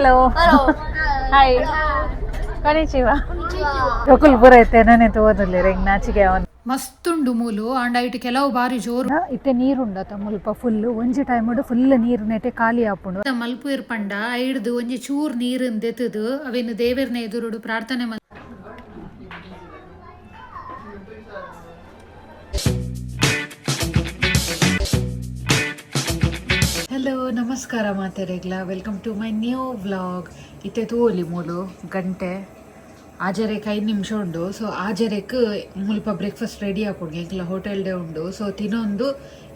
Hello. Hi. ಕೊನಿಚಿವಾ. ಜೋಕುಲ್ ಪೂರ ಇತ್ತೆ ನನೆ ತೋದುಲ್ಲೆರ್ ಎಂಕ್ ನಾಚಿಕೆ ಆವೊಂದು. ಮಸ್ತುಂಡು ಮೂಲು ಆಂಡ ಐಟ್ ಕೆಲವು ಬಾರಿ ಜೋರು. ಇತ್ತೆ ನೀರುಂಡತ ಮುಲ್ಪ ಫುಲ್ ಒಂಜಿ ಟೈಮ್ ಫುಲ್ ನೀರು ನೆಟೆ ಖಾಲಿ ಆಪುಂಡು. ಮಲ್ಪುವೆರ್ ಪಂಡ ಐಡ್ದ್ ಒಂಜಿ ಚೂರ್ ನೀರುನ್ ದೆತ್ತ್ದ್ ಅವೆನ್ ದೇವೆರ್ನ ಎದುರುಡು ಪ್ರಾರ್ಥನೆ ಮಲ್. ಹಲೋ, ನಮಸ್ಕಾರ ಮಾತೆರೆಗ್ಲ. Welcome to my new vlog. ಇತ್ತೆ ತೂವೊಲಿ ಮೂಲು ಗಂಟೆ ಆಜರೆಕ್ 5 ನಿಮಿಷ ಉಂಡು. ಸೊ ಆಜರೆಕ್ ಮುಲ್ಪ ಬ್ರೇಕ್ಫಾಸ್ಟ್ ರೆಡಿ ಆಪುಂಡು. ಎಂಕ್ಲ ಹೋಟೆಲ್ ಡೇ ಉಂಡು. ಸೊ ತಿನೊಂದು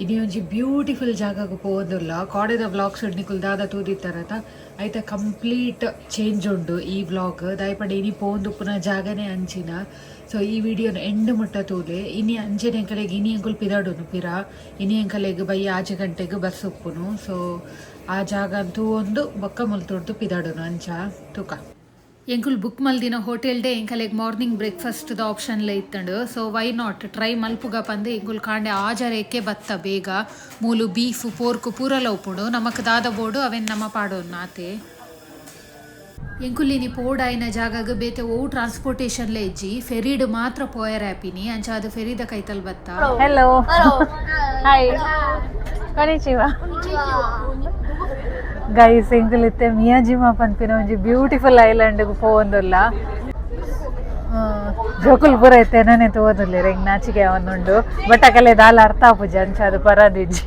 ಇನಿ ಒಂಜಿ ಬ್ಯೂಟಿಫುಲ್ ಜಾಗಗ್ ಪೋವೊಂದುಲ್ಲ. ಕಾಡೆದ ವ್ಲಾಗ್ಸ್ ನಿಕುಲ್ ದಾದ ತೂದಿತ್ತಾರತ, ಐತ ಕಂಪ್ಲೀಟ್ ಚೇಂಜ್ ಉಂಡು ಈ ವ್ಲಾಗ್. ದಾಯೆಪಂಡ ಇನಿ ಪೋವೊಂದುಪ್ಪುನ ಜಾಗನೇ ಅಂಚಿನ. ಸೊ ಈ ವಿಡಿಯೋನ ಎಂಡ್ ಮುಟ್ಟ ತೂಲೆ. ಇನಿ ಅಂಚನೆ ಎಂಕಲೆಗ್ ಇನಿ ಎಂಕುಲು ಪಿದಡುನು ಪಿರ. ಇನಿ ಎಂಕಲೆಗ್ ಬಯ್ಯ 6 ಗಂಟೆಗ್ ಬಸ್ ಉಪ್ಪುನು. ಸೊ ಆ ಜಾಗ ತೂವೊಂದು ಬೊಕ್ಕ ಮುಲ್ತುರ್ದು ಪಿದಡುನು. ಅಂಚ ತೂಕ. ಎಂಕುಲು ಬುಕ್ ಮಲ್ದಿನ ಹೋಟೆಲ್ ಡೇ ಎಂಕಲೆಗ್ ಮಾರ್ನಿಂಗ್ ಬ್ರೇಕ್ಫಾಸ್ಟ್ ದ ಆಪ್ಷನ್ ಲ ಇತ್ತಂಡು. So why not try ಮಲ್ಪುಗ ಪಂದ್ ಎಂಕುಲು ಕಾಂಡೆ ಆಜರೆಕ್ಕೆ ಬತ್ತ ಬೇಗ. ಮೂಲು ಬೀಫ್, ಪೋರ್ಕ್ ಪೂರಲ ಉಪ್ಪುಂಡು. ನಮಕ್ ದಾದ ಬೋಡು ಅವೆನ್ ನಮ ಪಾಡೊನ್ನ ಆತೆ. ಎಂಕುಲಿನಿ ಪೋಡಾಯಿನ ಜಾಗಗ್ ಬೇತೆ ಒವು ಟ್ರಾನ್ಸ್ಪೋರ್ಟೇಷನ್ ಲ ಇಜ್ಜಿ. ಫೆರಿಡ್ ಮಾತ್ರ ಪೋಯೆರೆ ಆಪಿನಿ. ಅಂಚ ಅದು ಫೆರಿದ ಕೈತಲ್ ಬತ್ತ. ಹಲೋ. ಹಾಯ್. ಕೊನಿಚಿವಾ. ಗೈಸ್, ಎಂಕುಲು ಇತ್ತೆ ಮಿಯಾಜಿಮಾ ಪನ್ಪಿನ ಒಂಜಿ ಬ್ಯೂಟಿಫುಲ್ ಐಲ್ಯಾಂಡ್ಗ್ ಪೋವೊಂದುಲ್ಲ. ಜೋಕುಲ್ ಪೂರ ಇತ್ತೆ ನನೆ ತೋದುಲ್ಲೆರ್. ಎಂಕ್ ನಾಚಿಕೆ ಆವೊಂದುಂಡು. ಬಟ್ ಅಕಲೆ ದಾಲ ಅರ್ಥ ಆಪುಜಿ, ಅಂಚ ಅದು ಪರದಿಜ್ಜಿ.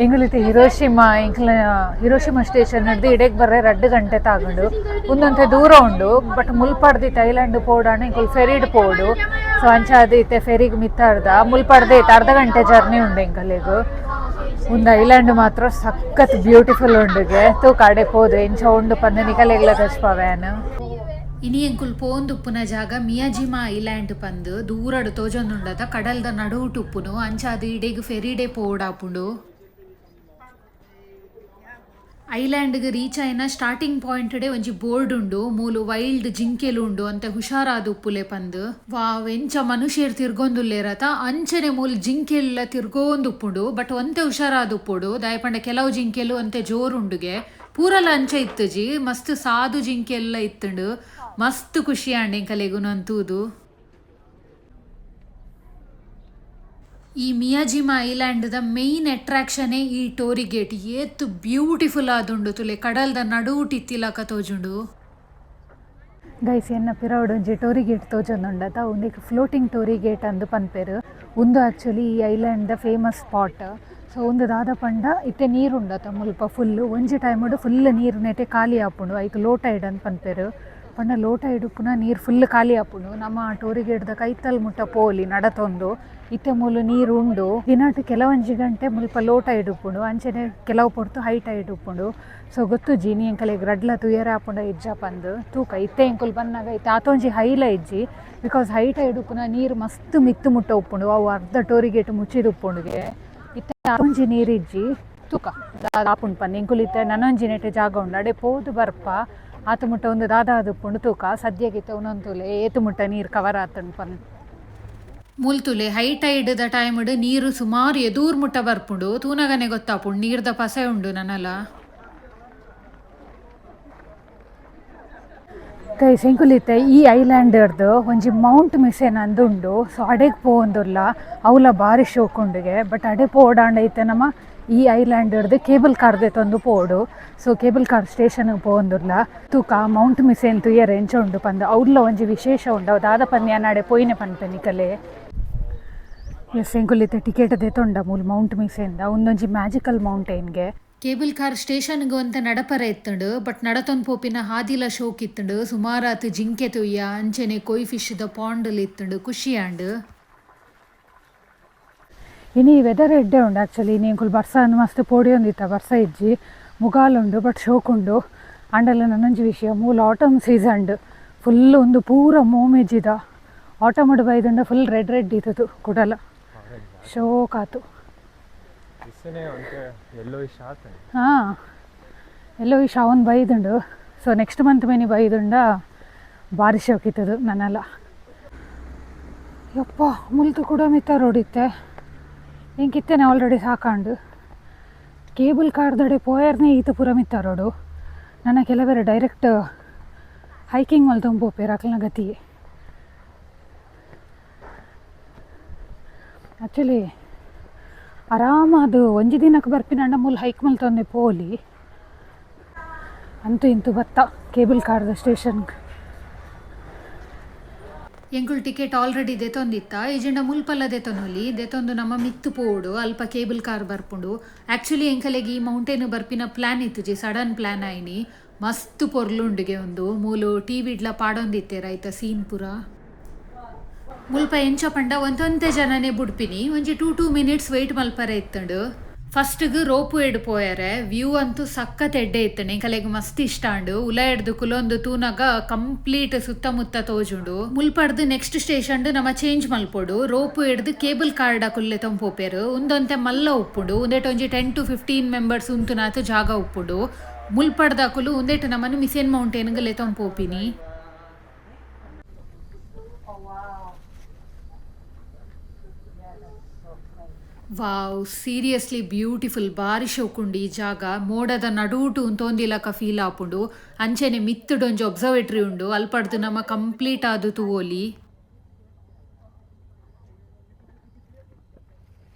ಎಂಕುಲಿತ್ತೆ ಹಿರೋಶಿಮಾ, ಎಂಕ್ಲ ಹಿರೋಶಿಮಾ ಸ್ಟೇಷನ್ ಹಿಡ್ದು ಇಡೆಗ್ ಬರ್ರೆ 2 ಗಂಟೆ ತಾಗುಂಡು. ಉಂದೊಂತೆ ದೂರ ಉಂಡು. ಬಟ್ ಮುಲ್ಪಡ್ದು ಐಲ್ಯಾಂಡ್ ಪೋಡಾಂಡ ಎಂಕುಲು ಫೆರಿಡ್ ಪೋಡು. ಸೊ ಅಂಚ ಅದು ಇತ್ತೆ ಫೆರಿಗ್ ಮಿತ್ತಾರ್ದ. ಮುಲ್ಪಡ್ದು ಇತ್ತೆ ಅರ್ಧ ಗಂಟೆ ಜರ್ನಿ ಉಂಡು ಎಂಕಲೆಗ್. ಒಂದು ಐಲ್ಯಾಂಡ್ ಮಾತ್ರ ಸಖತ್ ಬ್ಯೂಟಿಫುಲ್ ಉಂಡುಗೆ. ತೂಕ, ಅಡೆ ಪೋದು ಎಂಚ ಉಂಡು ಪಂದ್ ನಿಕಲೆಗ್ಲ ತೋಜ್ಪಾವೆ. ಇನಿ ಎಂಕುಲು ಪೋಂದುಪ್ಪುನ ಜಾಗ ಮಿಯಾಜಿಮಾ ಐಲ್ಯಾಂಡ್ ಪಂದ್. ದೂರಡ್ ತೋಜೊಂದುಂಡತ, ಕಡಲ್ದ ನಡುಟು ಉಪ್ಪುನು. ಅಂಚ ಅದು ಇಡೆಗ್ ಫೆರಿಡೆ ಪೋಡಾಪುಂಡು. ಐಲ್ಯಾಂಡ್ಗ್ ರೀಚ್ ಆಯಿನ starting point day ಒಂಜಿ ಬೋರ್ಡ್ ಉಂಡು. ಮೂಲು ವೈಲ್ಡ್ ಜಿಂಕೆಲು ಉಂಡು ಅಂತ, ಹುಷಾರಾದ್ ಉಪ್ಪುಲೆ ಪಂದ್. ವಾವ್, ಎಂಚ ಮನುಷ್ಯರ್ ತಿರ್ಗೊಂದುಲ್ಲೇರತ, ಅಂಚನೆ ಮೂಲು ಜಿಂಕೆಲ್ಲ ತಿರ್ಗೋಂದು ಉಪ್ಪುಂಡು. ಬಟ್ ಒಂತೆ ಹುಷಾರಾದ್ ಉಪ್ಪುಡು. ದಾಯೆಪಂಡ ಕೆಲವು ಜಿಂಕೆಲು ಒಂತೆ ಜೋರುಂಡುಗೆ. ಪೂರಲ ಅಂಚ ಇತ್ತುಜಿ, ಮಸ್ತ್ ಸಾಧು ಜಿಂಕೆಲ್ಲ ಇತ್ತುಂಡು. ಮಸ್ತ್ ಖುಷಿ ಆಂಡ್ ಎಂಕಲೆಗ್ ತೂದು. ಈ ಮಿಯಾಜಿಮಾ ಐಲ್ಯಾಂಡ್ ದ ಮೇನ್ ಅಟ್ರಾಕ್ಷನ್ ಈ ಟೋರಿ ಗೇಟ್. ಏತ್ ಬ್ಯೂಟಿಫುಲ್ ಆದುಂಡು ತುಲೆ. ಕಡಲ್ದ ನಡುಟು ಇತ್ತಿಲಕ ತೋಜುಂಡು. ಗೈಸ್, ಎನ್ನ ಪಿರವುಡು ಒಂಜಿ ಟೋರಿ ಗೇಟ್ ತೋಜೊಂದುಂಡತ, ಉಂದೆಕ್ ಫ್ಲೋಟಿಂಗ್ ಟೋರಿ ಗೇಟ್ ಅಂದ್ ಪನ್ಪೆರ್. ಉಂದು ಆಕ್ಚುಲಿ ಈ island the famous spot. So ಉಂದು ದಾದ ಪಂಡ ಇತ್ತೆ ನೀರುಂಡತ ಮುಲ್ಪ ಫುಲ್ ಒಂಜಿ ಟೈಮುಡು ಫುಲ್ ನೀರು ನೆಟೆ ಖಾಲಿ ಆಪುಂಡು. ಐಕ್ ಲೋ ಟೈಡ್ ಅಂದ್ ಪನ್ಪೆರ್. ಪಂಡ ಲೋ ಟೈಡ್ ಉಪ್ಪುನ ನೀರು ಫುಲ್ ಖಾಲಿ ಆಪುಂಡು. ನಮ್ಮ ಟೋರಿ ಗೇಟ್ದ ಕೈತಲ್ ಮುಟ್ಟ ಪೋಲಿ ನಡತೊಂದು. ಇತ್ತೆ ಮೂಲು ನೀರು ಉಂಡು. ದಿನಟ್ ಕೆಲವೊಂಜಿ ಗಂಟೆ ಮುಲ್ಪ ಲೋ ಟೈಡ್ ಉಪ್ಪುಂಡು, ಅಂಚನೆ ಕೆಲವು ಪೊರ್ತು ಹೈ ಟೈಡ್ ಉಪ್ಪುಂಡು. ಸೊ ಗೊತ್ತುಜ್ಜಿ ಇನಿ ಎಂಕಲೆಗ್ ರಡ್ಲ ತೂಯೆರೆ ಆಪುಂಡ ಇಜ್ಜ ಪಂದ್. ತೂಕ. ಇತ್ತೆ ಎಂಕುಲು ಬನ್ನಗ ಇತ್ತೆ ಆತೊಂಜಿ ಹೈಲ ಇಜ್ಜಿ. Because high Tide ಉಪ್ಪುನ ನೀರು ಮಸ್ತ್ ಮಿತ್ತ್ ಮುಟ್ಟ ಉಪ್ಪುಂಡು. ಅವು ಅರ್ಧ ಟೋರಿ ಗೇಟ್ ಮುಚ್ಚಿದ್ ಉಪ್ಪುಂಡುಗೆ. ಇತ್ತೆ ಆತೊಂಜಿ ನೀರು ಇಜ್ಜಿ. ತೂಕ ದಾದ ಆಪುಂಡು ಪಂದ್. ಎಂಕುಲು ಇತ್ತೆ ನನೊಂಜಿ ನೆಟೆ ಜಾಗ ಉಂಡು, ಅಡೆ ಪೋದು ಬರ್ಪ. ಆತ ಮುಟ್ಟ ಒಂದು ದಾದ ಉಪ್ಪುಂಡು ತೂಕ. ಸದ್ಯಕ್ಕೆ ಇತ್ತೆ ಉನೊಂತುಲೆ ಏತು ಮುಟ್ಟ ನೀರು ಕವರ್ ಆತುಂಡು ಪಂದ್. ಮುಲ್ತುಲೆ, high Tide the ಟೈಮ್ಡ್ ನೀರು ಸುಮಾರು ಎದೂರ್ ಮುಟ್ಟ ಬರ್ಪುಂಡು. ತೂನಗನೆ ಗೊತ್ತಾಪುಂಡು, ನೀರ್ದ ಪಸೆ ಉಂಡು ನನಲ. ಗೈಸ್, ಎಂಕುಲು ಇತ್ತೆ ಈ ಐಲ್ಯಾಂಡರ್ದು ಒಂಜಿ ಮೌಂಟ್ ಮಿಸೆನ್ ಅಂದ್ ಉಂಡು. ಸೊ ಅಡೆಗ್ ಪೋವೊಂದುಲ್ಲ. ಅವ್ಲ ಬಾರಿ ಶೋಕ್ ಉಂಡುಗೆ. ಬಟ್ ಅಡೆ ಪೋಡಾಂಡ ಇತ್ತೆ ನಮ್ಮ ಈ ಐಲ್ಯಾಂಡರ್ದು ಕೇಬಲ್ ಕಾರ್ ದೆತ್ತೊಂದು ಪೋಡು. So cable car station ಪೋವೊಂದುಲ್ಲ. ತೂಕ, ಮೌಂಟ್ ಮಿಸೆನ್ ತೂಯೆರೆ ಎಂಚ ಉಂಡು ಪಂದ್. ಅವ್ಲ ಒಂಜಿ ವಿಶೇಷ ಉಂಡು. ಅವು ದಾದ ಪಂದ್ ಯಾನ್ ಅಡೆ ಪೋಯಿನೆ ಪನ್ಪೆ ನಿಕಲೆ. ಎಸ್, ಎಂಕುಲು ಇತ್ತೆ ಟಿಕೆಟ್ ದೆತ್ತೊಂಡ ಮೂಲು ಮೌಂಟ್ ಮಿಸೆನ್ದ. ಉಂದೊಂಜಿ ಮ್ಯಾಜಿಕಲ್ ಮೌಂಟೇನ್ಗೆ. ಕೇಬಲ್ ಕಾರ್ ಸ್ಟೇಷನ್ಗ್ ಒಂತೆ ನಡಪರೆ ಇತ್ತುಂಡು. ಬಟ್ ನಡತೊಂದು ಪೋಪಿನ ಹಾದಿಲ ಶೋಕ್ ಇತ್ತುಂಡು. ಸುಮಾರಾತ್ ಜಿಂಕೆ ತುಯ್ಯ, ಅಂಚನೆ ಕೊಯ್ ಫಿಶ್ ದ ಪಾಂಡ್ ಇತ್ತುಂಡು. ಖುಷಿ ಆಂಡ್. ಇನಿ ವೆದರ್ ಎಡ್ಡೆ ಉಂಡು ಆ್ಯಕ್ಚುಲಿ. ಇನಿ ಎಂಕುಲು ಬರ್ಸ ಮಸ್ತ್ ಪೋಡಿಯೊಂದಿತ್ತ. ಬರ್ಸ ಇಜ್ಜಿ, ಮುಗಾಲುಂಡು, ಬಟ್ ಶೋಕುಂಡು. ಆಂಡಲ ನನೊಂಜಿ ವಿಷಯ, ಮೂಲು ಆಟಮ್ ಸೀಸನ್ಡ್ ಫುಲ್ ಒಂದು ಪೂರ ಮೋಮೆಜಿದ. ಆಟಮ್ ಬೈದುಂಡ full red red ಇತ್ತದು ಕುಡಲ. ಶೋಕಾತು. ಹಾಂ, ಎಲ್ಲೋ ಈ ಶಾವನ್ ಬೈದುಂಡು. So next month many ಬೈದುಂಡ ಬಾರಿ ಶೋಕಿತ್ತದು ನನ್ನಲ್ಲ. ಯಪ್ಪ, ಮುಲ್ತು ಕೂಡ ಮಿತ್ತ ರೋಡ್ ಇತ್ತೆ. ಎಂಕಿತ್ತೇನೆ ಆಲ್ರೆಡಿ ಸಾಕಾಂಡು. ಕೇಬಲ್ ಕಾರ್ದಡೆ ಪೋಯರ್ನೇ ಈತ ಪೂರ ಮಿತ್ತ ರೋಡು. ನನ್ನ ಕೆಲವರು ಡೈರೆಕ್ಟ್ ಹೈಕಿಂಗ್ ಮಲ್ತೊಂದು ಪೋಪೆರ್ ಅಕ್ಲ್ನ ಗತಿಗೆ. ಆ್ಯಕ್ಚುಲಿ ಆರಾಮ ಅದು ಒಂಜಿ ದಿನಕ್ಕೆ ಬರ್ಪಿನಂಡ ಮೂಲು ಹೈಕ್ ಮಲ್ತೊಂದೆ ಪೋಲಿ. ಅಂತೂ ಇಂತೂ ಬತ್ತ ಕೇಬಲ್ ಕಾರ್ದ ಸ್ಟೇಷನ್ಗೆ. ಎಂಕುಲ್ ಟಿಕೆಟ್ ಆಲ್ರೆಡಿ ದೆತೊಂದಿತ್ತ, ಇಜಿಂಡ ಮುಲ್ಪಲ್ಲ ದೆತೊನೊಲಿ. ದೆತೊಂದು ನಮ್ಮ ಮಿತ್ತು ಪೋಡು, ಅಲ್ಪ ಕೇಬಲ್ ಕಾರ್ ಬರ್ಪುಂಡು. ಆ್ಯಕ್ಚುಲಿ ಎಂಕಲೆಗ್ ಈ ಮೌಂಟೇನ್ ಬರ್ಪಿನ ಪ್ಲ್ಯಾನ್ ಇತ್ತುಜಿ, ಸಡನ್ ಪ್ಲ್ಯಾನ್ ಆಯ್ನಿ. ಮಸ್ತ್ ಪೊರ್ಲುಂಡುಗೆ ಉಂದು. ಮೂಲು ಟಿವಿಡ್ಲ ಪಾಡೊಂದಿತ್ತೆರ್ ಐತ ಸೀನ್ ಪೂರ. ಮುಲ್ಪ ಎಂಚ ಪಂಡ ಒಂತೊಂತೆ ಜನನೇ ಬುಡ್ಪಿನಿ. ಒಂಜಿ 2 2 ಮಿನಿಟ್ಸ್ ವೆಯ್ಟ್ ಮಲ್ಪರೆ ಇತ್ತುಂಡು. ಫಸ್ಟ್ಗ್ ರೋಪು ಎಡ್ ಪೋಯರೆ. ವ್ಯೂ ಅಂತೂ ಸಖತ್ ಎಡ್ಡೆ ಇತ್ತುಂಡು, ಎಂಕಲೆಗ್ ಮಸ್ತ್ ಇಷ್ಟ ಆಂಡು. ಉಲ ಎಡ್ದು ಕುಲೊಂದು ತೂನಗ ಕಂಪ್ಲೀಟ್ ಸುತ್ತಮುತ್ತ ತೋಜುಂಡು. ಮುಲ್ಪಡ್ದು ನೆಕ್ಸ್ಟ್ ಸ್ಟೇಷನ್ ನಮ ಚೇಂಜ್ ಮಲ್ಪೊಡು. ರೋಪು ಎಡ್ದು ಕೇಬಲ್ ಕಾರ್ಡ್ ಕುಲ್ಲೆ ತೊಂಪೋಪೆರು. ಉಂದೊಂತೆ ಮಲ್ಲ ಉಪ್ಪುಂಡು. ಉಂದೆಟ್ ಒಂಜಿ 10 ಟು 15 ಮೆಂಬರ್ಸ್ ಉಂತುನಾತ್ ಜಾಗ ಉಪ್ಪುಂಡು. ಮುಲ್ಪಡ್ದಕುಲು ಉಂದೆಟ್ ನಮನ್ ಮಿಸೆನ್ ಮೌಂಟೇನ್ಗ್ ಲೆತೊಂಪೋಪಿನಿ. Wow, seriously beautiful. ಬಾರಿ ಶೋಕುಂಡು ಈ ಜಾಗ. ಮೋಡದ ನಡೂಟು ಉಂತೊಂದಿಲಕ ಫೀಲ್ ಆಪುಂಡು. ಅಂಚೆನೆ ಮಿತ್ತುಡೊಂಜಿ ಒಬ್ಸರ್ವೇಟ್ರಿ ಉಂಡು, ಅಲ್ಪಡ್ದು ನಮ ಕಂಪ್ಲೀಟ್ ಆದ್ ತೂವೊಲಿ.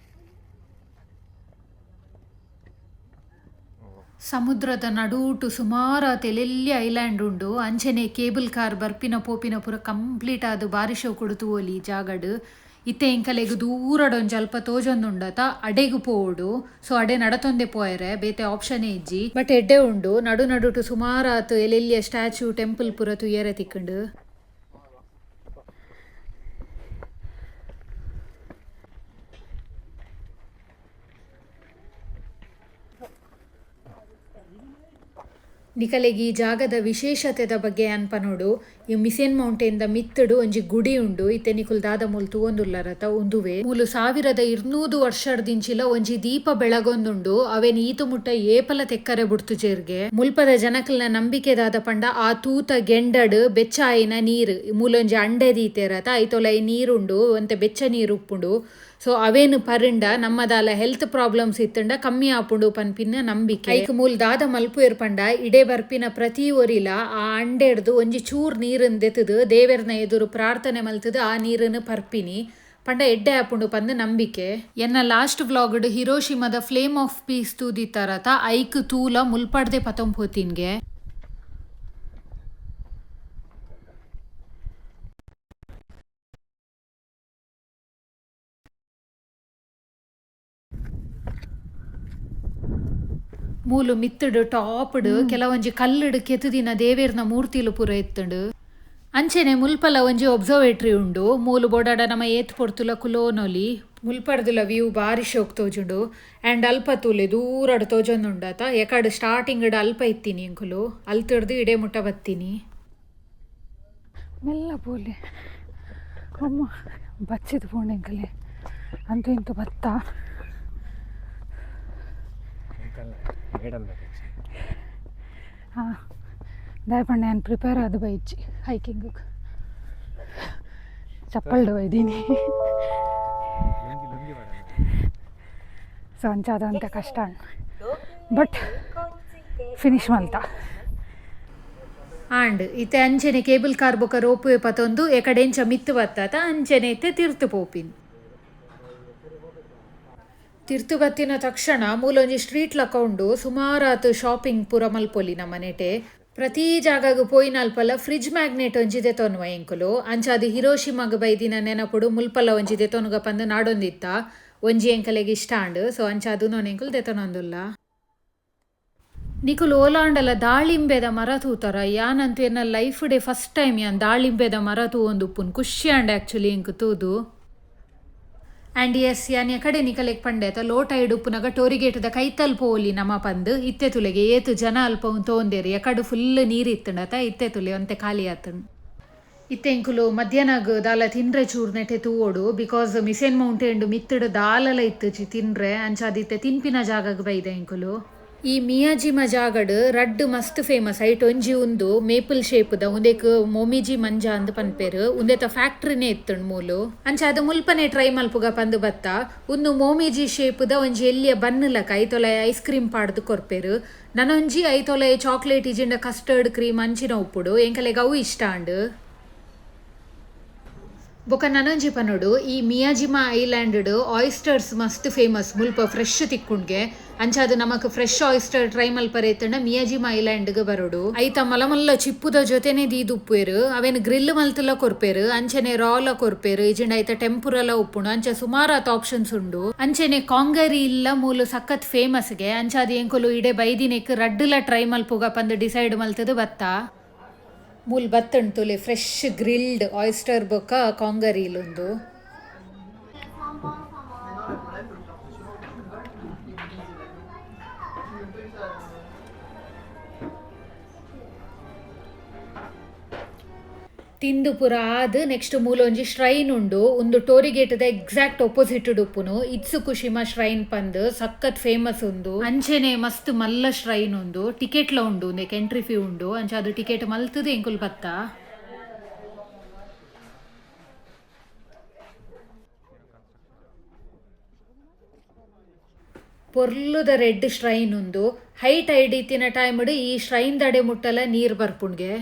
ಸಮುದ್ರದ ನಡೂಟು ಸುಮಾರಾತ್ ಎಲ್ಲೆಲ್ಯ ಐಲ್ಯಾಂಡ್ ಉಂಡು. ಅಂಚೆನೆ ಕೇಬಲ್ ಕಾರ್ ಬರ್ಪಿನ ಪೋಪಿನ ಪೂರ ಕಂಪ್ಲೀಟ್ ಆದ್ ಬಾರಿ ಶೋಕುಡು ತೂವೊಲಿ ಈ ಜಾಗಡ್. ಇತ್ತೆ ಎಂಕಲೆಗ್ ದೂರಡೊಂಜಿ ಅಲ್ಪ ತೋಜೊಂದುಂಡತ, ಅಡೆಗ್ ಪೋವೊಡು. ಸೊ ಅಡೆ ನಡತೊಂದೆ ಪೋಯರೆ, ಬೇತೆ ಆಪ್ಷನ್ ಇಜ್ಜಿ. ಬಟ್ ಎಡ್ಡೆ ಉಂಡು. ನಡು ನಡುಟು ಸುಮಾರಾತ್ ಎಲ್ಲೆಲ್ಯ ಸ್ಟ್ಯಾಚ್ಯೂ, ಟೆಂಪಲ್ ಪೂರ ತೂಯರೆ ತಿಕ್ಕುಂಡು. ನಿಕಲೆಗ್ ಈ ಜಾಗದ ವಿಶೇಷತೆದ ಬಗ್ಗೆ ಅನ್ಪನೋಡು. ಈ ಮಿಸೆನ್ ಮೌಂಟೇನ್ ದ ಮಿತ್ತುಡು ಒಂಜಿ ಗುಡಿ ಉಂಡು. ಇತ್ತೆ ನಿಕುಲ್ ದಾದ ಮೂಲು ತೂವೊಂದುಲ್ಲರತ ಉಂದುವೆ. ಮೂಲು 1200 ವರ್ಷರ್ದಿಂಚಿಲ ಒಂಜಿ ದೀಪ ಬೆಳಗೊಂದುಂಡು. ಅವೆನ್ ಈತು ಮುಟ್ಟ ಏಪಲ ತೆಕ್ಕರೆ ಬುಡ್ತುಜೆರ್ಗೆ. ಮುಲ್ಪದ ಜನಕಲ್ನ ನಂಬಿಕೆ ದಾದ ಪಂಡ ಆ ತೂತ ಗೆಂಡಡ್ ಬೆಚ್ಚ ಆಯಿನ ನೀರು, ಮೂಲೊಂಜಿ ಅಂಡೆ ದೀತೆರತ, ಐತೊಲ ಈ ನೀರುಂಡು, ಒಂತೆ ಬೆಚ್ಚ ನೀರು ಉಪ್ಪುಂಡು. ಸೊ ಅವೇನು ಪರಿಂಡ ನಮ್ಮದಾಲ ಹೆಲ್ತ್ ಪ್ರಾಬ್ಲಮ್ಸ್ ಇತ್ತಂಡ ಕಮ್ಮಿ ಆಪುಂಡು ಪನ್ಪಿನ ನಂಬಿಕೆ. ಐಕ್ ಮೂಲ್ ದಾದ ಮಲ್ಪುವೆರ್ ಪಂಡ ಇಡೆ ಬರ್ಪಿನ ಪ್ರತಿ ಒರಿಲ ಆ ಅಂಡೆಡ್ದು ಒಂಜಿ ಚೂರ್ ನೀರನ್ ದೆತ್ತದು ದೇವೆರ್ನ ಎದುರು ಪ್ರಾರ್ಥನೆ ಮಲ್ತದು ಆ ನೀರನ್ನು ಪರ್ಪಿನಿ ಪಂಡ ಎಡ್ಡೆ ಆಪುಂಡು ಪಂದ್ ನಂಬಿಕೆ. ಎನ್ನ ಲಾಸ್ಟ್ ವ್ಲಾಗ್ಡ್ ಹಿರೋಶಿಮದ flame of piece ತೂದಿತ್ತಾರತ, ಐಕ್ ತೂಲ ಮುಲ್ಪಡ್ದೆ ಪತೊಂಪೋತಿನ್ಗೆ. ಮೂಲು ಮಿತ್ತುಡು ಟಾಪ್ಡ್ ಕೆಲವೊಂಜಿ ಕಲ್ಲುಡು ಕೆತ್ತುದಿನ ದೇವೇರ್ನ ಮೂರ್ತಿಲು ಪೂರ ಇತ್ತುಂಡು. ಅಂಚೆನೆ ಮುಲ್ಪಲ ಒಂಜಿ ಒಬ್ಸರ್ವೇಟ್ರಿ ಉಂಡು. ಮೂಲು ಬೋಡಾಡ ನಮ ಏತ್ ಪೊರ್ತುಲ ಕುಲೋನೊಲಿ. ಮುಲ್ಪಡ್ದುಲ ವ್ಯೂ ಬಾರಿ ಶೋಕ್ ತೋಜುಂಡು. ಆ್ಯಂಡ್ ಅಲ್ಪ ತೂಲೆ ದೂರಡ್ ತೋಜೊಂದುಂಡತ. ಎಕಡ್ ಸ್ಟಾರ್ಟಿಂಗ್ ಅಲ್ಪ ಇತ್ತೀನಿ ಎಂಕುಲು, ಅಲ್ತುಡ್ದು ಇಡೆ ಮುಟ್ಟ ಬತ್ತೀನಿ. ಮೆಲ್ಲ ಪೋಲೆ ಅಮ್ಮ, ಬಚ್ಚಿದ್ ಪೋಂಡು ಎಂಕಲೆ. ಅಂತೂ ಇಂತೂ ಬತ್ತ. ಹಾಂ, ದಾಯಪಂಡ ನಾನು ಪ್ರಿಪೇರ್ ಆದ್ ಬೈಜ್ಜಿ ಹೈಕಿಂಗ್. ಚಪ್ಪಲ್ಡ್ ಬೈದೀನಿ. ಸೊ ಅಂಚಾದ ಅಂತ ಕಷ್ಟ, ಬಟ್ ಫಿನಿಶ್ ಮಲ್ತ. ಆಂಡ್ ಇತ್ತೆ ಅಂಚೆನೆ ಕೇಬಲ್ ಕಾರ್ ಬೊಕ ರೋಪುವೆ ಪತೊಂದು ಎಕಡೆಂಚ ಮಿತ್ತು ಬತ್ತಾತ ಅಂಚೆನೆ ಇತ್ತೆ ತಿರ್ತು ಪೋಪಿನ್. ತಿರ್ತು ಬತ್ತಿನ ತಕ್ಷಣ ಮೂಲೊಂಜಿ ಸ್ಟ್ರೀಟ್ ಲಕ ಉಂಡು. ಸುಮಾರಾತ್ ಶಾಪಿಂಗ್ ಪೂರ ಮಲ್ಪೊಲಿ ನಮ್ಮ ನೆಟೆ. ಪ್ರತಿ ಜಾಗಗ್ ಪೋಯಿನ ಅಲ್ಪಲ ಫ್ರಿಜ್ ಮ್ಯಾಗ್ನೆಟ್ ಒಂಜಿ ದೆತೊನುವ ಎಂಕುಲು. ಅಂಚಾದ್ ಹಿರೋಶಿಮಗ್ ಬೈದಿನ ನೆನಪುಡು ಮುಲ್ಪಲ ಒಂಜಿ ದೆತೊನುಗ ಪಂದ್ ನಾಡೊಂದಿತ್ತ. ಒಂಜಿ ಎಂಕಲೆಗ್ ಇಷ್ಟ ಆಂಡ್. ಸೊ ಅಂಚಾದ್ ಉನೊನ್ ಎಂಕುಲು ದೆತೊನೊಂದುಲ್ಲ. ನಿಕುಲು ಓಲಾಂಡಲ ದಾಳಿಂಬೆದ ಮರ ತೂತರ? ಯಾನಂತೂ ಎನ್ನ life day first time ಯಾನ್ ದಾಳಿಂಬೆದ ಮರ ತೂವೊಂದುಪ್ಪುನು. ಖುಷಿ ಆಂಡ್ ಆ್ಯಕ್ಚುಲಿ ಎಂಕ್ ತೂದು. ಆ್ಯಂಡ್ ಎಸ್, ಯಾನ್ ಎಕಡೆ ನಿಕಲೆಗ್ ಪಂಡೆ ಅತ ಲೋ ಟೈಡ್ ಉಪ್ಪುನಗ ಟೋರಿಗೇಟದ ಕೈತಲ್ ಪೋಲಿ ನಮ ಪಂದ್. ಇತ್ತೆ ತುಲೆಗೆ ಏತು ಜನ ಅಲ್ಪ ತೋಂದೇರು. ಎಕಡು ಫುಲ್ ನೀರು ಇತ್ತುಂಡತ, ಇತ್ತೆ ತುಲೆ ಒಂತೆ ಖಾಲಿ ಆತುಂಡು. ಇತ್ತೆ ಎಂಕುಲು ಮಧ್ಯಾಹ್ನಗ್ ದಾಲ ತಿನ್ರೆ ಚೂರ್ ನೆಟೆ ತೂವೊಡು. Because machine mountain ಮಿತ್ತುಡು ದಾಲಲ ಇತ್ತುಜಿ ತಿನ್ರೆ. ಅಂಚಾದ್ ಇತ್ತೆ ತಿನ್ಪಿನ ಜಾಗಗ್ ಬೈದೆ ಎಂಕುಲು. ಈ ಮಿಯಾಜಿಮ ಜಾಗಡ್ ರಡ್ಡ್ ಮಸ್ತ್ ಫೇಮಸ್. ಐಟ್ ಒಂಜಿ ಉಂದು ಮೇಪಲ್ ಶೇಪ್ ದ, ಉಂದೆಕ್ ಮೊಮಿಜಿ ಮಂಜಾ ಅಂದ್ ಪನ್ಪೆರ್. ಉಂದೆತ ಫ್ಯಾಕ್ಟರಿನೇ ಇತ್ತುಂಡು ಮೂಲು. ಅಂಚ ಅದು ಮುಲ್ಪನೆ ಟ್ರೈ ಮಲ್ಪುಗ ಪಂದ್ ಬತ್ತ. ಉಂದು ಮೊಮಿಜಿ ಶೇಪ್ ದ ಒಂಜಿ ಎಲ್ಯ ಬನ್ನ್ ಲಕ, ಐತೊಲ ಐಸ್ ಕ್ರೀಮ್ ಪಾಡ್ದ್ ಕೊರ್ಪೆರ್. ನನೊಂಜಿ ಐತೊಲ ಚಾಕ್ಲೇಟ್ ಇಜಿಂಡ ಕಸ್ಟರ್ಡ್ ಕ್ರೀಮ್ ಅಂಚಿನ ಉಪ್ಪುಡು. ಎಂಕಲೆಗ್ ಅವು ಇಷ್ಟ ಆಂಡ್. ಬೊಕ ನನೊಂಜಿ ಪನೊಡು, ಈ ಮಿಯಾಜಿಮಾ ಐಲ್ಯಾಂಡ್ ಆಯಿಸ್ಟರ್ಸ್ ಮಸ್ತ್ ಫೇಮಸ್. ಮುಲ್ಪ ಫ್ರೆಶ್ ತಿಕ್ಕುಂಡ್ಗೆ. ಅಂಚಾದ್ ನಮಕ್ ಫ್ರೆಶ್ ಆಯಿಸ್ಟರ್ ಟ್ರೈ ಮಲ್ಪರೆ ಇತ್ತಂಡ ಮಿಯಾಜಿಮಾ ಐಲ್ಯಾಂಡ್ ಗ್ ಬರೊಡು. ಐತ ಮಲ್ಲ ಮಲ್ಲ ಚಿಪ್ಪುದ ಜೊತೆನೆ ದೀದುಪ್ಪುವೆರ್. ಅವೆನ್ ಗ್ರಿಲ್ ಮಲ್ತುಲ ಕೊರ್ಪೆರ್, ಅಂಚನೆ ರಾಲ ಕೊರ್ಪೆರ್, ಇಜಿಂಡ ಐತ ಟೆಂಪುರಲ ಉಪ್ಪುಂಡು. ಅಂಚ ಸುಮಾರಾತ್ ಆಪ್ಷನ್ಸ್ ಉಂಡು. ಅಂಚನೆ ಕಾಂಗರಿ ಇಲ್ಲ ಮೂಲು ಸಖತ್ ಫೇಮಸ್ ಗೆ. ಅಂಚಾದ್ ಎಂಕುಲು ಇಡೆ ಬೈದಿನೆಕ್ ರಡ್ಡುಲ ಟ್ರೈ ಮಲ್ಪುಗ ಪಂದ್ ಡಿಸೈಡ್ ಮಲ್ತದು ಬತ್ತ. ಮೂಲು ಬತ್ತುಂಡು ತೂಲೆ ಫ್ರೆಶ್ ಗ್ರಿಲ್ಡ್ ಆಯಿಸ್ಟರ್ ಬೊಕ್ಕ ಕಾಂಗರೀಲ್ ಉಂದು. ತಿಂದು ಪೂರ ಆದ್ ನೆಕ್ಸ್ಟ್ ಮೂಲೊಂಜಿ ಶ್ರೈನ್ ಉಂಡು. ಉಂದು ಟೋರಿಗೇಟ್ ದ ಎಕ್ಸಾಕ್ಟ್ ಒಪೋಸಿಟ್ ಉಪ್ಪುನು. ಇತ್ಸುಕುಶಿಮಾ ಶ್ರೈನ್ ಪಂದ್ ಸಖತ್ ಫೇಮಸ್ ಉಂದು. ಅಂಚೆನೆ ಮಸ್ತ್ ಮಲ್ಲ ಶ್ರೈನ್ ಉಂದು. ಟಿಕೆಟ್ ಲ ಉಂಡು, ಉಂದೆಕ್ ಎಂಟ್ರಿ ಫೀ ಉಂಡು. ಅಂಚ ಅದು ಟಿಕೆಟ್ ಮಲ್ತುದು ಎಂಕುಲು ಬತ್ತ. ಪೊರ್ಲುದ ರೆಡ್ ಶ್ರೈನ್ ಉಂದು. ಹೈ ಟೈಡ್ ಇತ್ತಿನ ಟೈಮ್ ಈ ಶ್ರೈನ್ ದಡೆ ಮುಟ್ಟಲ ನೀರ್ ಬರ್ಪುಂಡ್ಗೆ.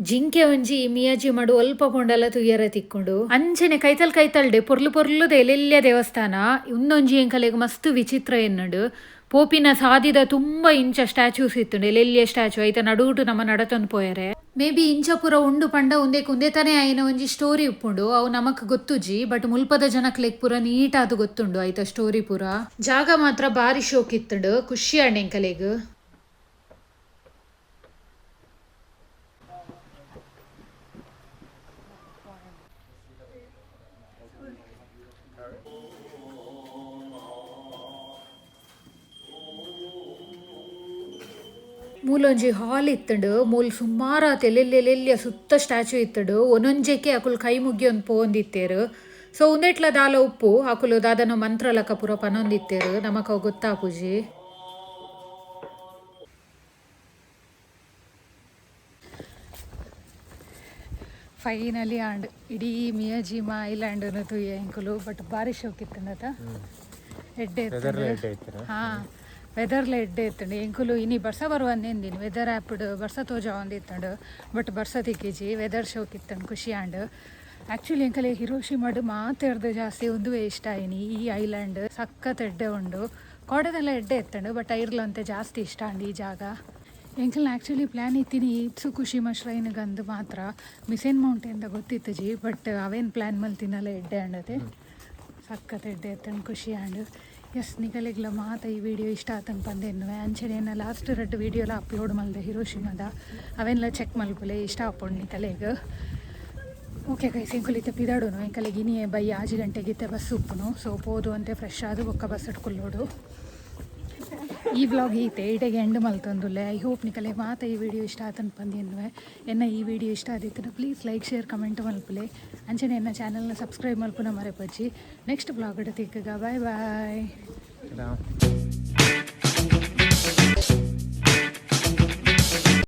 ಜಿಂಕೆ ಒಂಜಿ ಮಿಯಾಜಿಮಡ್ ಒಲ್ಪ ಪೋಂಡಲ ತೂಯರೆ ತಿಕ್ಕುಂಡು. ಅಂಚನೆ ಕೈತಲ್ ಕೈತಲ್ಡೆ ಪೊರ್ಲು ಪೊರ್ಲುದ ಎಲ್ಯೆಲ್ಯ ದೇವಸ್ಥಾನ. ಉಂದೊಂಜಿ ಎಂಕಲೆಗ್ ಮಸ್ತ್ ವಿಚಿತ್ರ ಎನ್ನುಂಡು. ಪೋಪಿನ ಸಾದಿದ ತುಂಬಾ ಇಂಚ ಸ್ಟ್ಯಾಚ್ಯೂಸ್ ಇತ್ತುಂಡು, ಎಲ್ಯೆಲ್ಯ ಸ್ಟ್ಯಾಚು. ಐತ ನಡುಟು ನಮ ನಡತೊಂದು ಪೋಯರೆ. ಮೇ ಬಿ ಇಂಚ ಪೂರ ಉಂಡು ಪಂಡ ಉಂದೆಕ್ ಉಂದೆತನೆ ಆಯಿನ ಒಂಜಿ ಸ್ಟೋರಿ ಉಪ್ಪುಂಡು, ಅವು ನಮಕ್ ಗೊತ್ತುಜಿ. ಬಟ್ ಮುಲ್ಪದ ಜನಕ್ಲೆಗ್ ಪೂರ ನೀಟ್ ಆದ್ ಗೊತ್ತುಂಡು ಐತ ಸ್ಟೋರಿ ಪೂರ. ಜಾಗ ಮಾತ್ರ ಬಾರಿ ಶೋಕ್ ಇತ್ತುಂಡು, ಖುಷಿ ಆಂಡ್ ಎಂಕಲೆಗ್. ಮೂಲೊಂಜಿ ಹಾಲ್ ಇತ್ತುಂಡು. ಮೂಲು ಸುಮಾರಾತ್ ಎಲ್ಯೆಲ್ಯ ಸುತ್ತ ಸ್ಟ್ಯಾಚು ಇತ್ತುಂಡು. ಒಂದೊಂಜೆಕ್ಕೆ ಅಕುಲು ಕೈ ಮುಗಿಯೊಂದು ಪೋವೊಂದಿತ್ತೆರ್. ಸೊ ಉಂದೆಟ್ಲ ದಾಲ ಉಪ್ಪು ಅಕುಲು ದಾದನ ಮಂತ್ರ ಲಕ ಪೂರ ಪನೊಂದಿತ್ತೆರ್, ನಮಕ್ ಅವು ಗೊತ್ತಾಪುಜಿ. ಫೈನಲಿ ಆಂಡ್ ಇಡೀ ಮಿಯಾಜಿಮಾ ಐಲ್ಯಾಂಡ್ ತೂಯೆ ಎಂಕುಲು. ಬಟ್ ಬಾರಿ ಶೋಕ್ ಇತ್ತುಂಡತ, ಎಡ್ಡೆ ಇತ್ತುಂಡು. ಹಾ, ವೆದರ್ಲ ಎಡ್ಡೆ ಇತ್ತುಂಡು. ಎಂಕುಲು ಇನಿ ಬರ್ಸ ಬರುವಂದೇಂದಿನಿ ವೆದರ್ ಆ್ಯಪ್ಡ್ ಬರ್ಸ ತೋಜಾವೊಂದಿತ್ತುಂಡು, ಬಟ್ ಬರ್ಸ ತಿಕ್ಕಿಜಿ. ವೆದರ್ ಶೋಕ್ ಇತ್ತುಂಡು, ಖುಷಿ ಆಂಡ್. ಆ್ಯಕ್ಚುಲಿ ಎಂಕಲೆ ಹಿರೋಶಿಮಾಡ್ ಮಾತೆರ್ದ್ ಜಾಸ್ತಿ ಉಂದುವೇ ಇಷ್ಟ ಆಯಿನಿ. ಈ ಐಲ್ಯಾಂಡ್ ಸಖತ್ ಎಡ್ಡೆ ಉಂಡು. ಕೋಡೆದೆಲ್ಲ ಎಡ್ಡೆ ಇತ್ತುಂಡು, ಬಟ್ ಐರ್ಲಂತೆ ಜಾಸ್ತಿ ಇಷ್ಟ ಆಂಡ್ ಈ ಜಾಗ ಎಂಕಲ್ನ. ಆ್ಯಕ್ಚುಲಿ ಪ್ಲ್ಯಾನ್ ಇತ್ತೀನಿ ಇತ್ಸುಕುಶಿಮ ಶ್ರೈನ್ಗೆ ಅಂದು ಮಾತ್ರ. ಮಿಸೆನ್ ಮೌಂಟೇನ್ ಗೊತ್ತಿತ್ತುಜಿ, ಬಟ್ ಅವೇನು ಪ್ಲ್ಯಾನ್ ಮಲ್ತಿನಲ್ಲ. ಎಡ್ಡೆ ಆಂಡತೆ, ಸಖತ್ ಎಡ್ಡೆ ಇತ್ತುಂಡು, ಖುಷಿ ಆಂಡ್. ಎಸ್, ನಿಕಲೆಗ್ಲ ಮಾತ ಈ ವಿಡಿಯೋ ಇಷ್ಟ ಆತಂದು ಪಂದೆನ್ನುವೆ. ಅಂಚನೆ ಲಾಸ್ಟ್ ರಡ್ಡ್ ವಿಡಿಯೋಲ ಅಪ್ಲೋಡ್ ಮಲ್ದೆ ಹಿರೋಶಿಮದ, ಅವೆನ್ಲ ಚೆಕ್ ಮಲ್ಪುಲೆ, ಇಷ್ಟ ಆಪುಂಡು ನಿಕಲೆಗ್. ಓಕೆ ಗೈಸ್, ಎಂಕುಲು ಇತ್ತೆ ಪಿದಾಡುನು. ಎಂಕಲೆಗ್ ಇನಿಯೇ ಬೈ 6 ಗಂಟೆಗೆ ಇತ್ತೆ ಬಸ್ ಉಪ್ಪುನು. ಸೊ ಪೋದು ಅಂತೆ ಫ್ರೆಶ್ ಆದ್ ಬೊಕ್ಕ ಬಸ್ ಕುಲ್ಲೋಡು. ಈ ವ್ಲಾಗ್ ಈತೆ ಇಡೆಗೆ ಎಂಡ್ ಮಲ್ತೊಂದುಲ್ಲೆ. I hope ನಿಕಲೆ ಮಾತ ಈ ವಿಡಿಯೋ ಇಷ್ಟ ಆತಂದು ಪಂದೆನ್ನುವೆ. ಎನ್ನ ಈ ವಿಡಿಯೋ ಇಷ್ಟ ಆದಿತ್ತಂಡ ಪ್ಲೀಸ್ ಲೈಕ್, ಶೇರ್, ಕಮೆಂಟ್ ಮಲ್ಪುಲೆ. ಅಂಚನೆ ಎನ್ನ ಚಾನಲ್ನ ಸಬ್ಸ್ಕ್ರೈಬ್ ಮಲ್ಪುನ ಮರೆಪೊಡ್ಚಿ. ನೆಕ್ಸ್ಟ್ ವ್ಲಾಗ್ ತಿಕ್ಕುಗ. Bye boy.